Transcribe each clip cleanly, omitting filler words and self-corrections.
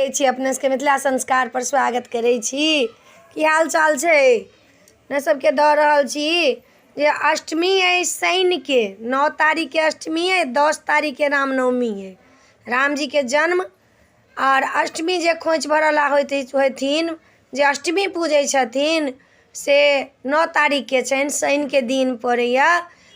छी अपने सबके मिथिला संस्कार पर स्वागत करै छी। की हाल चाल छै? अपने सबके दऽ रहल छी जे अष्टमी अइ शनिके, 9 तारीखके अष्टमी अइ, 10 तारीखके रामनवमी अइ, रामजीके जन्म। आओर अष्टमी जे खोँइछ भरऽला होइत अछि होथिन, जे अष्टमी पूजै छथिन से 9 तारीखके छनि, शनिके दिन पड़ैए।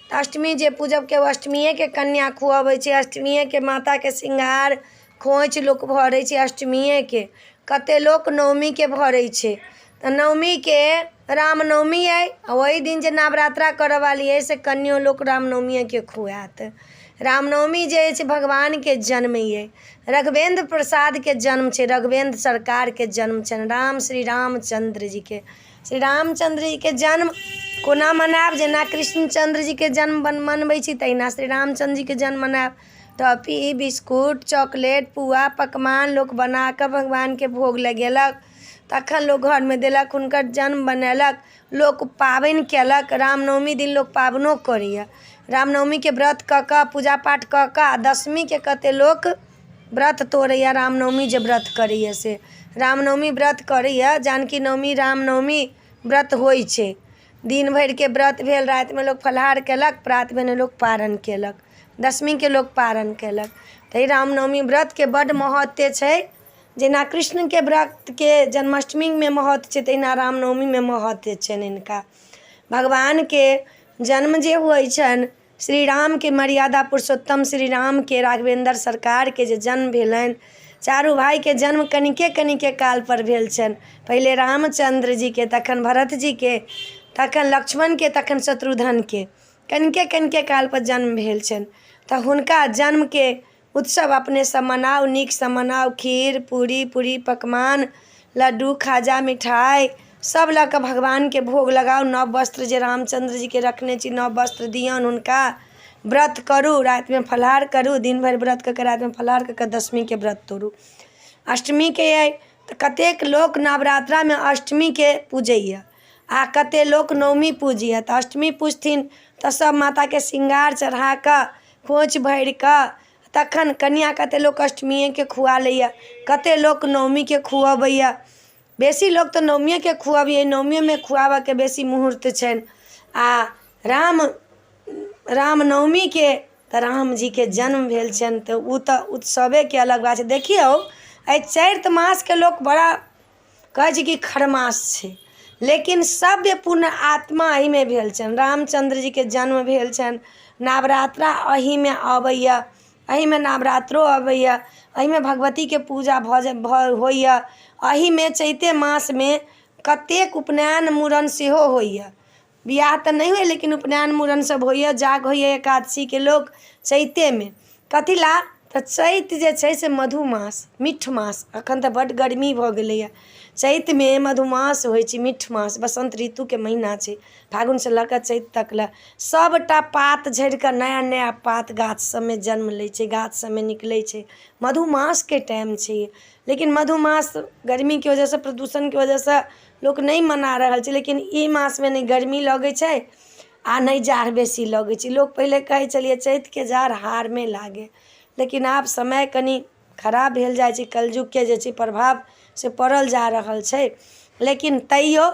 तऽ अष्टमी जे पूजब के अष्टमिएके कन्या खुअबै छै, अष्टमिएके माताके श्रृंगार खोँइछ लोक भरै छै अष्टमिएके। कतेक लोक नवमीके भरै छै। तऽ नवमीके रामनवमी अइ, ओहि दिन जे नवरात्रा करऽवाली अइ से कन्यो लोक रामनवमिएके खुआएत। रामनवमी जे अछि भगवानके जन्म अइ, रघुवेन्द्र प्रसादके जन्म छै, रघुवेन्द्र सरकारके जन्म छनि, राम श्री रामचन्द्र जीके। श्री रामचन्द्र जीके जन्म कोना मनायब? जेना कृष्णचन्द्र जीके जन्म मनबै छी तहिना श्री रामचन्द्र जीके जन्म मनायब। टॉफी, बिस्कुट, चॉकलेट, पुआ पकवान लोक बना कऽ भगवानके भोग लगेलक, तखन लोक घरमे देलक, हुनकर जन्म मनेलक, लोक पाबनि कयलक। रामनवमी दिन लोक पाबनो करैए। रामनवमीके व्रत कऽ कऽ पूजा पाठ कऽ कऽ आ दशमीके कतेक लोक व्रत तोड़ैए। रामनवमी जे व्रत करैए से रामनवमी व्रत करैए। जानकी नवमी, रामनवमी व्रत होइ छै। दिन भरिके व्रत भेल, रातिमे लोक फलाहार कयलक, प्रात भेने लोक पारन कयलक, दशमीके लोक पारन कयलक। तऽ ई रामनवमी व्रतके बड्ड महत्व छै। जेना कृष्णके व्रतके जन्माष्टमीमे महत्व छै, तहिना रामनवमीमे महत्व छनि हिनका। भगवानके जन्म जे होइ छनि श्री रामके, मर्यादा पुरुषोत्तम श्री रामके, राघवेन्द्र सरकारके जे जन्म भेलनि, चारू भायके जन्म कनिके कनिके कालपर भेल छनि। पहिले रामचन्द्र जीके, तखन भरत जीके, तखन लक्ष्मणके, तखन शत्रुघ्नके, कनिके कनिके कालपर जन्म भेल छनि। तऽ हुनका जन्मके उत्सव अपने सब मनाउ, नीकसँ मनाउ। खीर, पूरी, पूरी पकवान, लड्डू, खाजा, मिठाइ सब लऽ कऽ भगवानके भोग लगाउ। नव वस्त्र जे रामचन्द्र जीके रखने छी, नव वस्त्र दियौन हुनका। व्रत करू, रातिमे फलाहार करू, दिन भरि व्रत कऽ कऽ रातिमे फलाहार कऽ कऽ दशमीके व्रत तोड़ू। अष्टमीके अइ तऽ कतेक लोक नवरात्रामे अष्टमीके पूजैए आ कतेक लोक नवमी पूजैए। तऽ अष्टमी पूजथिन तऽ सब माताके श्रृंगार चढ़ा कऽ, खोँइछ भरि कऽ, तखन कनिआ कतेक लोक अष्टमिएके खुआ लैए, कतेक लोक नवमीके खुअबैए। बेसी लोक तऽ नवमिएके खुअबैए, नवमिएमे खुआबऽके बेसी मुहूर्त छनि। आ राम रामनवमीके तऽ रामजीके जन्म भेल छनि, तऽ ओ तऽ उत्सवेके अलग बात छै। देखियौ, एहि चैत मासके लोक बड़ा कहै छै कि खरमास छै, लेकिन सभ्य पुण्य आत्मा एहिमे भेल छनि, रामचन्द्र जीके जन्म भेल छनि। नवरात्रा एहिमे अबैए, एहिमे नवरात्रो अबैए, एहिमे भगवतीके पूजा भऽ जा भऽ होइए। एहिमे चैते मासमे कतेक उपनयन मूड़न सेहो होइए। बियाह तऽ नहि होइए, लेकिन उपनयन मूड़न सब होइए, जाग होइए एकादशीके लोक चैतेमे। कथी लए? तऽ चैत जे छै से मधुमास, मीठ मास। एखन तऽ बड्ड गर्मी भऽ गेलैए। चैतमे मधुमास होइ छै, मीठ मास, बसन्त ऋतुके महीना छै। फागुनसँ लऽ कऽ चैत तक लए सबटा पात झड़ि कऽ नया नया पात गाछ सबमे जन्म लै छै, गाछ सबमे निकलै छै। मधुमासके टाइम छै, लेकिन मधुमास गर्मीके वजहसँ, प्रदूषणके वजहसँ लोक नहि मना रहल छै। लेकिन ई मासमे नहि गर्मी लगै छै आ नहि जाड़ बेसी लगै छै। लोक पहिले कहै छलियै चैतके जाड़ हाड़मे लागै, लेकिन आब समय कनि खराब भेल जाइ छै। कलयुगके जे छै प्रभाव से पड़ल जा रहल छै, लेकिन तैयो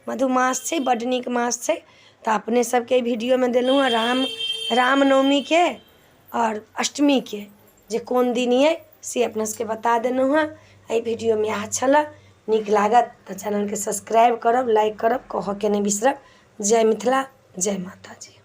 मधुमास छै, बड्ड नीक मास छै। तऽ अपने सबके एहि वीडियोमे देलहुँ हँ रामनवमीके आओर अष्टमीके जे कोन दिन अइ से अपना सबके बता देलहुँ हँ। एहि वीडियोमे इएह छलऽ। नीक लागत तऽ चैनलके सब्सक्राइब करब, लाइक करब, कहऽके नहि बिसरब। जय मिथिला, जय माताजी।